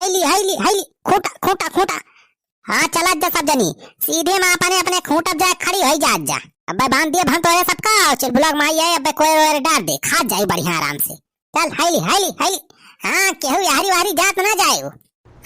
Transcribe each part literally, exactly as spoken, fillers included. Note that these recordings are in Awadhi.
हइली, हइली, हइली, खूंटा, खूंटा, खूंटा। हाँ, चलत जा सब जनी, सीधे मा अपने, अपने खूंटब जाए खड़ी होइ जात जा। अब्बे बांध दिए भन तोरे सबका, और चुलबुला क माई आए, अब्बे कोयर वोयर डार दे, खात जाई बढ़िया आराम से। चल, हइली, हइली, हइली। हाँ, केहू यारी वारी जात ना जाए।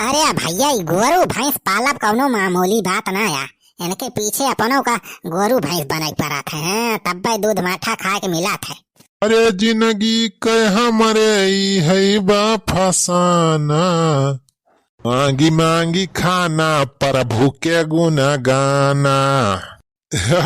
अरे भइया, ई गोरू भैंस पालब कौनो मामूली बात ना या। इनके पीछे अपनों का गोरू भैंस बने के परत है, हाँ, तब्बे दूध माठा खाए के मिलत है। अरे जिनगी के हमरे ई है बा फसाना, मांगी मांगी खाना, प्रभु के गुण गाना।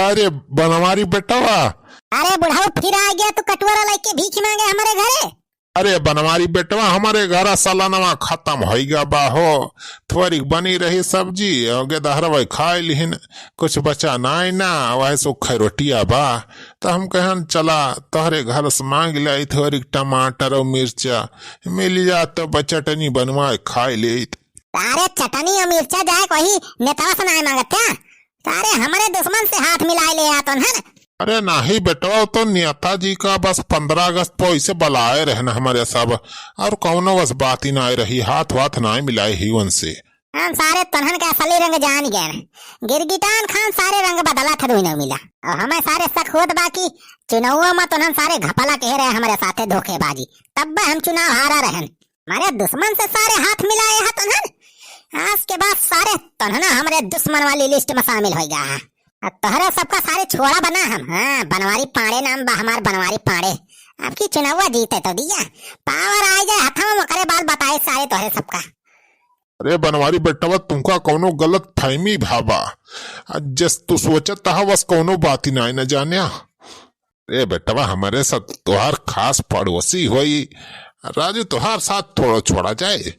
अरे बनवारी बेटवा। अरे बुढ़ऊ, फिर आ गया तू कटोरा लेके भीख मांगे हमरे घरे। अरे बनवारी बेटवा, हमरे घरा सलनवा खतम होइगा बा हो। थोरिक बनी रही सब्जी, और गेदहरवा खाए लिहिन, कुछ बचा नाई ना, वह सुखा रोटिया बा। त हम कहन चला तोहरे घर से मांग लाई थोरिक टमाटर और मिर्चा, मिल जा तो बा चटनी बनवाए खाए लेइत। सारे चटनी और मिर्चा जाए कोई नेतावा से नाई मांगत क्या? सारे हमरे दुश्मन से हाथ मिलाए ले आत हन। अरे नाही बेटवा, वो तो नेताजी का बस पन्द्रह अगस्त पे वैसे बलाए रहन हमरे सब, और कौनो बस बात ही नाई रही, हाथ वाथ नाई मिलाए ही उनसे। हम सारे तोन्हन के असली रंग जान गए। गिरगिटान खान सारे रंग बदला था, दुई नौ मिला। और हमें सारे शक होत बा कि चुनाव में तोन्हन सारे घपला कहे रहे हमरे साथे धोखेबाजी, तब हम चुनाव हारा रहन। हमारे दुश्मन से सारे हाथ मिलाए हा तोन्हन। आज के बाद सारे तोन्हना हमरे दुश्मन वाली लिस्ट में शामिल होइ गया है। अब तोहरे सबका सारे छोड़ा बना हम। हाँ, बनवारी पांड़े नाम बा हमार, बनवारी पांड़े। अब की चुनावा जीते तो दिया, पावर आ जाए हथवा में, ओकरे बाद बताए सारे तोहरे सबका। अरे बनवारी बेटवा, तुमका कौनो गलत फहमी भा बा। आ, जस तू सोचत हा, बस कौनो बात ही नाई न जान्या। अरे बेटवा, हमरे साथ तोहार खास पड़ोसी होई, राजू तोहार साथ थोड़ो छोड़ा जाए।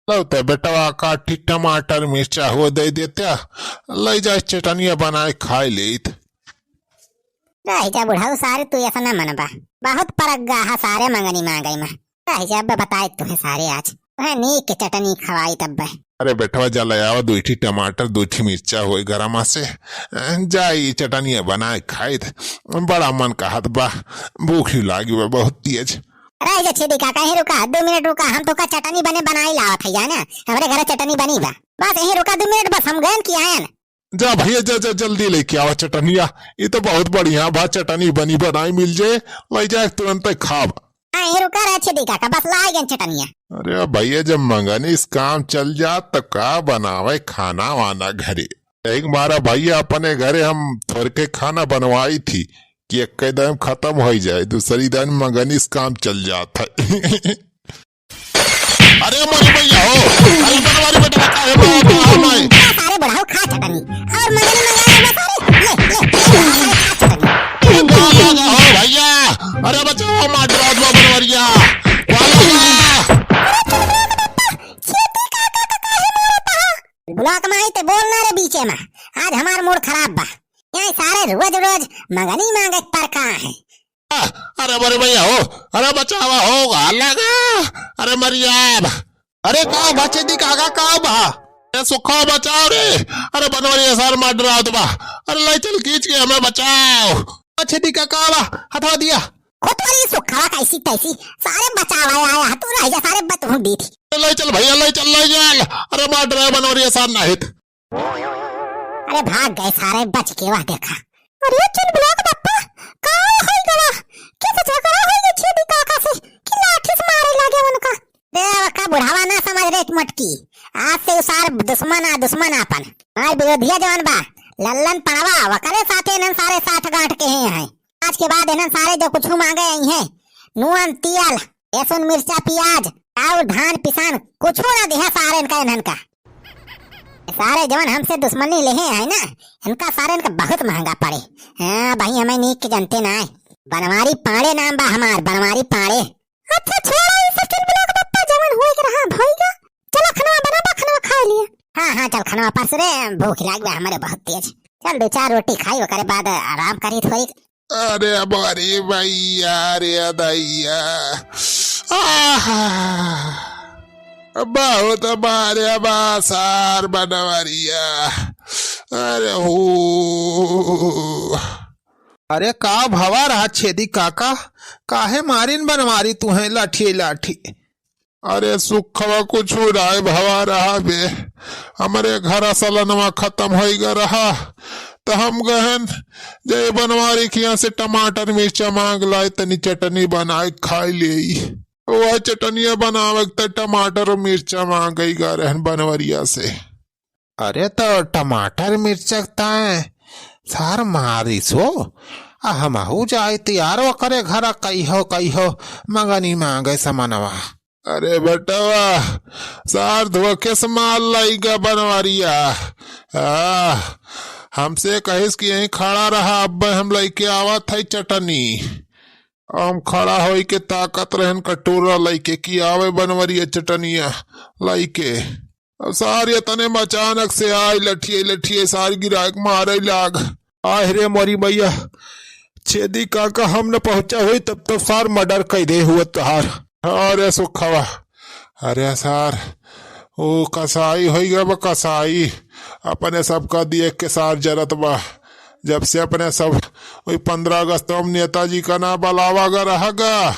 लो ते बेटवा, काठी टमाटर मिर्चा हो दे देत्या, ले जाए चटनिया बनाए खाए लेइत। रह जा बुढ़ऊ, सारे तू ऐसा ना मनबा, बहुत परग्गा हा सारे मंगनी मांगई में। रह जा, अब बताए तुहे सारे आज, तुहे नीक के चटनी खवाई तब। अरे बेटवा, जा ले आवा दुई ठी टमाटर, दुई ठी मिर्चा होए गरमा से, जा ई चटनिया बनाए खाइत, बड़ा मन कहत बा, भूख ही लागी बा बहुत तेज। रह जा छेदी काका, यहीं रुका, दो मिनट रुका, हम तोका चटनी बने बनाई लावत है, जाना, हमरे घरे चटनी बनी बा, बस यहीं रुका दो मिनट, बस हम गयन कि आयन। जा भइया, जा, जा, जल्दी लेके आवा चटनिया। ई तो बहुत बढ़िया बा, चटनी बनी बनाई मिल जाए, ले जाए तुरंत खाब। हाँ, यहीं रुका रहे छेदी काका, बस ला गए चटनिया। अरे भइया, जब मंगनी से काम चल जात, त का बनावे खाना वाना घरे? एक मारा भइया, अपने घरे हम थोरके खाना बनवाई थी कि एक दम खतम होइ जाए, दूसरी दिन मंगनी से काम चल जात है। अरे मोरे भइया हो, अरे बनवारी बेटा, काहे मारत हो हमें? सारे बुढ़ऊ खा चटनी और मगनी मंगाए बा सारे, ले, ले, ले, सारे खा चटनी। अरे का लगा हो भइया, अरे बचाओ, मार डरात बा बनवरिया। वाला बा। अरे चुप रहो बप्पा, छेदी काका का काहे मारत हो? बुला के माई ते बोल ना रे बीचे में, आज हमार मूड खराब बा। यहाँ सारे रोज रोज मगनी मांगे पर का है? अरे मोरे भइया हो, अरे बचावा हो, लगा, अरे मरिया। अरे का बा छेदी काका, का बा? अरे सुखा बचाओ रे, अरे बनवरिया सार मार डरात बा, अरे ले चल खींच के हमें बचाओ। छेदी काका बा, हटा दिया। खुद वाली सुखा कैसी तैसी, सारे बचावा आया, तू रह जा, सारे बत हूँ दी थी। ले चल भइया, ले चल, ले चल, अरे मार डरा बनवरिया सार नाहित। अरे भाग गए सारे बच के, वह देखा। अरे चुलबुला के बप्पा, का होई गवा? कैसे झगड़ा होई गए छेदी काका से कि लाठी से मारे लगे उनका? रे वका बुढ़ावा ना समझ रे मोटकी, आज से उ सार दुश्मन आ, दुश्मन आपन। हमार विरोधिया जवन बा, लल्लन पड़वा, वकरे साथे इन्हन सारे साठ गांठ के हैं, हैं। आज के बाद इन्हन सारे जो कुछ मांगे आई हैं, नून, तियल, लहसुन, मिर्चा, प्याज, चाउर, धान, पिसान, कुछो ना दिहा सारे इनका, इन्हन का। सारे जवन हमसे दुश्मनी लेहे हैं ना, इनका सारे इनका बहुत महंगा पड़े। हाँ भाई, हमें नीक के जनते ना है। बनवारी पाड़े नाम बा हमार, बनवारी पाड़े। अच्छा छोड़ा, ई सब चुलबुला के बप्पा, जवन होए के रहा, भइगा। चला खनवा बनाबा, खनवा खाए लिए। हाँ, हाँ, चल खनवा परस रे, भूख लाग बा हमरे बहुत तेज। चल दो चार रोटी खाई, ओकरे बाद आराम करी थोड़ी। अरे मोरे भइया रे दैया, आहा, बहुत मारे बा सार बनवरिया। अरे हो। अरे का भवा रहा छेदी काका, काहे मारिन बनवारी तुहें लाठी लाठी? अरे सुखवा, कुछ उड़ाए भवा रहा बे, हमरे घर सलनवा खतम होइगा रहा, त हम गहन जे बनवारी के यहाँ से टमाटर मिर्चा मांग लाए, तनी चटनी बनाए खाए लेई। वह चटनिया बनावे त टमाटर और मिर्चा मांगइगा रहन बनवरिया से। अरे तो टमाटर मिर्चा ताए सार मारिस हो, आ हमहू जाइत यार ओकरे घरा कहियो कहियो मंगनी मांगे समनवा। अरे बेटवा, सार धोखे से माल लइगा बनवरिया। आ, हमसे कहिस कि यहीं खड़ा रहा, अब हम लइके आवत है चटनी। हम खड़ा होई के ताकत रहन कटोरा लइके कि आवे बनवरिया चटनिया लइके। अब सार एतने में अचानक से आई लठिए लठिए सार गिराए के मारे लाग। आह रे मोरी मैया, छेदी काका हम न पहुंचा होई तब तो सार मर्डर कइ दे हुआ तोहार। अरे सुखवा, अरे सार, ओ कसाई होइगा बा कसाई, अपने सबका देख के सार जरत बा। जब से अपने सब ओई पन्द्रह अगस्त में नेताजी का ना बलावा गा रहा गा,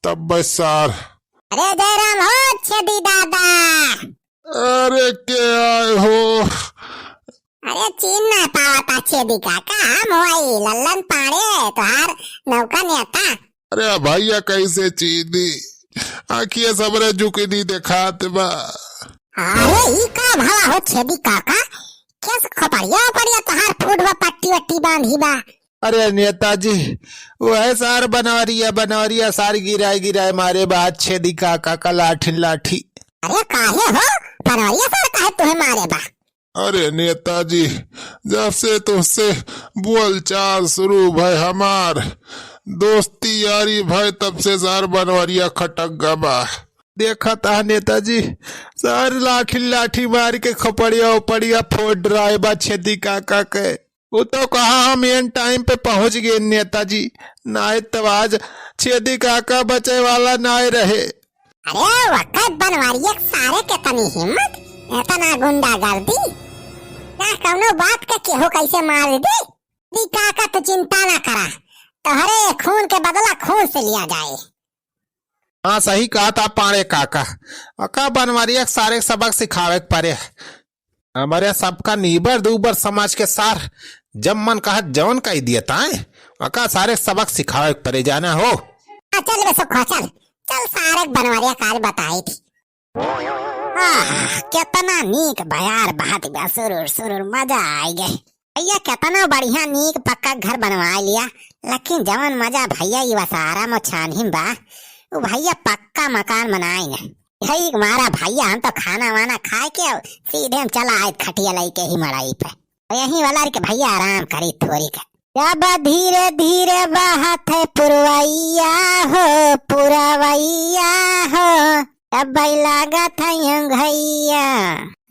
तब बस सार। अरे जयराम हो छेदी दादा। अरे के आए हो? अरे चीन ना पावता छेदी काका, हम होई लल्लन पांड़े, तोहार नौका नेता। अरे भैया कैसे चीनी, आँखिया सबरे जुकनी देखात बा। अरे ई का भला हो छेदी काका, केस खपड़िया उपड़िया तोहार फूट बा, पट्टी वट्टी बांधी बा। अरे नेताजी, वह सार बनवरिया, बनवरिया सार गिराए गिराए मारे बा छेदी काका का लाठी लाठी। अरे काहे हो बनवरिया सार काहे तुहे मारे बा? अरे नेताजी, जब से तुहसे बोलचाल शुरू भय हमार, दोस्ती यारी भय, तब से सार बनवरिया खटक गा बा। देखत हा नेताजी, सार लाठी लाठी मार के खपड़िया उपड़िया फोड़ रहा बा छेदी काका के। उ तो कहा हम एन टाइम पे पहुंच गए नेताजी, नाय तब आज छेदी काका बचे वाला नाय रहे। अरे वक्त बनवारिया के सारे के तनी हिम्मत, इतना गुंडागर्दी, ना कौनो बात के केहू कैसे मार दी। दी काका तू चिंता ना करा, तोहरे खून के बदला खून से लिया जाए। हाँ सही कहत हा पांड़े काका, अका बनवरिया के सारे सबक सिखावे के परे। हमरे सबका नीबर दूबर समझ के सार, जब मन कहत जौन कहि दिए ताए, अका सारे सबक सिखावे के परे जाना हो। आ, चल बे सुखवा, चल, चल सारे बनवरिया काज बताई थी। आह, केतना नीक बयार बहत बा, सुरुर सुरुर, मजा आइ गए। भैया केतना बढ़िया नीक पक्का घर बनवाइ लिया, लेकिन जवन मजा भैया ई वसारा में छानही में बा, उ भैया पक्का मकान बनाए न। यही मारा भैया हम तो खाना वाना खाए के सीधे हम चला आए खटिया लइके ही मड़ाई पे। यही वाला के भैया आराम करी थोरी के। जब धीरे धीरे बहत है पुरवैया हो, पुरवैया हो, तब लागत है अंघैया।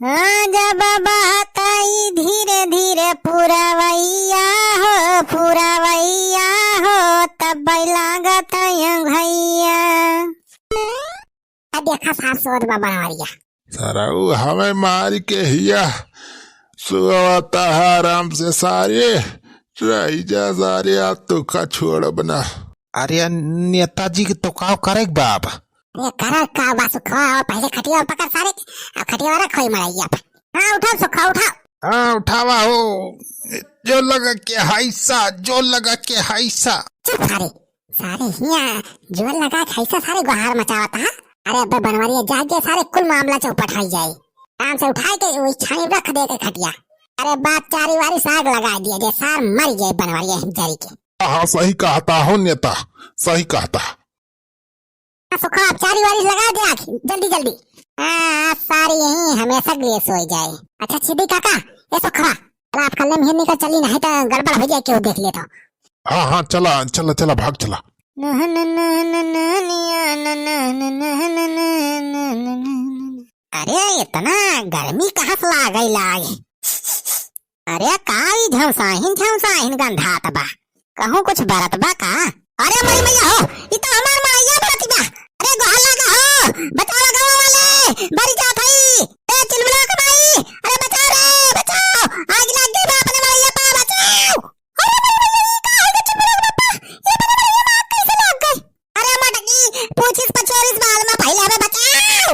हाँ, जब बहत है धीरे धीरे पुरवैया हो, पुरवैया हो, तब लागत है अंघैया। आ देखा सार सोत बा बनवरिया। सारा उ हमें मार के हिया सुअवता है आराम से सारे। रही जा सारे, आज तो का छोड़ब ना। अरे नेताजी के तो का करे के बा अब? ये करे का बा सुखवा, पहले खटिया पकड़ सारे, अब खटिया रख होई मड़ैया पे। हाँ उठा सुखवा उठा। हाँ उठावा हो, जो लगा के हाइसा, जो लगा के हाइसा। चुप सारे, सारे हिया जोर लगा के ऐसा सारे गुहार मचावत हा। अरे अबे बनवरिया जागे सारे कुल मामला चौपट हो जाए। आराम से उठाए के वही छानी रख दे के खटिया। अरे बात चारी वारी साग लगा दिया जे सार मर गए बनवरिया जरी के। हाँ, हाँ, सही कहता हो नेता, सही कहता। हाँ, सुखा, अब चारी वारी लगा दे आखिर, जल्दी जल्दी। हाँ, आज सारी यहीं हमेशा के लिए सोई जाए। अच्छा छेदी काका, ए सुखा, चला आप कल्ले में निकल चली, नहीं तो गड़बड़ हो जाए, केहू देख ले तो। हाँ, हाँ, चला, चला, चला, भाग चला। अरे, इतना गर्मी कहाँ से लागै लाग? अरे, का ई झमसाहिन, झमसाहिन गंधात बा? कहूँ कुछ बरत बा का? अरे, मरी मैया हो, ई तो हमार मड़ैया बरत बा। अरे, गोहा लागा हो, बचावा गाँव वाले, बरी जात हई। ए, चिलमिला के माई, अरे, बचाओ रे, बचाओ, आग लाग गई बा अपने मड़ैया पे, बचाओ। अरे, मरी मैया, ई का हो गया चिलमिला के पप्पा? ये अपने मड़ैया में आग कैसे लाग गई? अरे मटकी, पूछिस पछोरिस बाद में पहिले हमें बचाओ।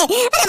पर